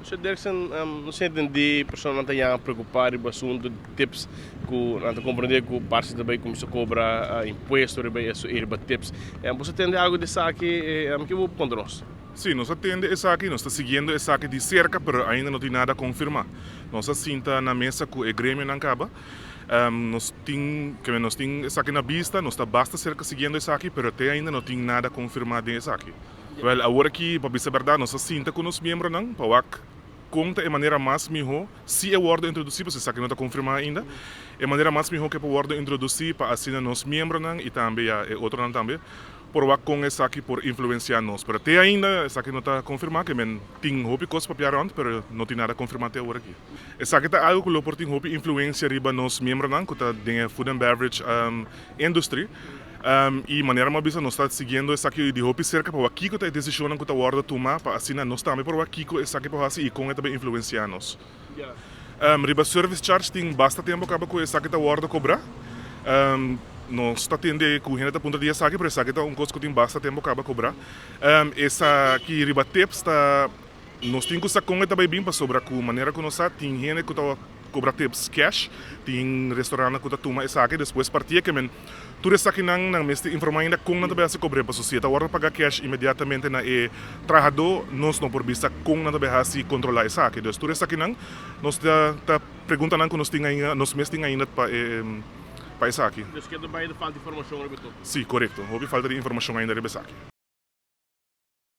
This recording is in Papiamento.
Sr. Derksen, nos a entendí personanan ta yama preokupá riba asuntu di tips ku nan ta komprendé ku parse ta bai kuminsá kobra impuesto riba e riba tips. Boso a tende algu di esaki? Ke bo por konta nos? Sí, nos a tende esaki, nos ta siguiendo esaki di serka, pero ainda no tin nada konfirmá. Nos a sinta na mesa ku e gremionan kaba. Nos tin, ke nos tin esaki na bista, nos ta basta serka siguiendo esaki, pero te ainda no tin nada konfirmá den esaki. Wèl, awor aki, pa bisa bèrdat, nos a sinta ku nos miembronan pa wak kon ta e manera mas mihó, si e wòrdu introdusí, pasobra esaki no ta konfirmá ainda, e manera mas mihó ku e por wòrdu introdusí pa asina nos miembronan i tambe ya e otronan tambe por wak kon esaki por influensiá nos. Pero te ainda esaki no ta konfirmá, ke men tin hopi kos papia rònt, pero no tin nada konfirmá te awor aki. Esaki ta algu ku lo por tin hopi influensia riba nos miembronan ku ta den e food and beverage industry. I manera mi a bisa nos ta siguiendo esaki di hopi serka pa wak kiko ta e desishonnan ku ta wòrdu tuma pa asina nos tambe por wak kiko esaki por hasi i kon e ta bin influensiá nos. Riba service charge tin basta tempu kaba ku esaki ta wòrdu kobrá. Nos ta tende ku hende ta puntra di esaki pero esaki ta un kos ku tin basta tempu kaba kobrá. Esaki riba tips ta nos tin ku sa kon e ta bai bin pasobra ku manera ku nos sa tin hende ku ta kobra tips cash, tin restaurantnan ku ta tuma esaki despues partié ke men. Tur esakinan nan mester informá ainda kon nan ta bai hasi kobr'é, pasobra si e ta wòrdu pagá kèsh inmediatamente na e trahadó, nos no por bisa kon nan ta bai hasi kontrolá esaki. Dus tur esakinan nos ta ta preguntanan ku nos tin ainda, nos mes tin ainda pa e pa esaki. Dus ke ta bai ta falta informashon riba tur? Sí, korekto. Hopi falta di informashon ainda riba esaki.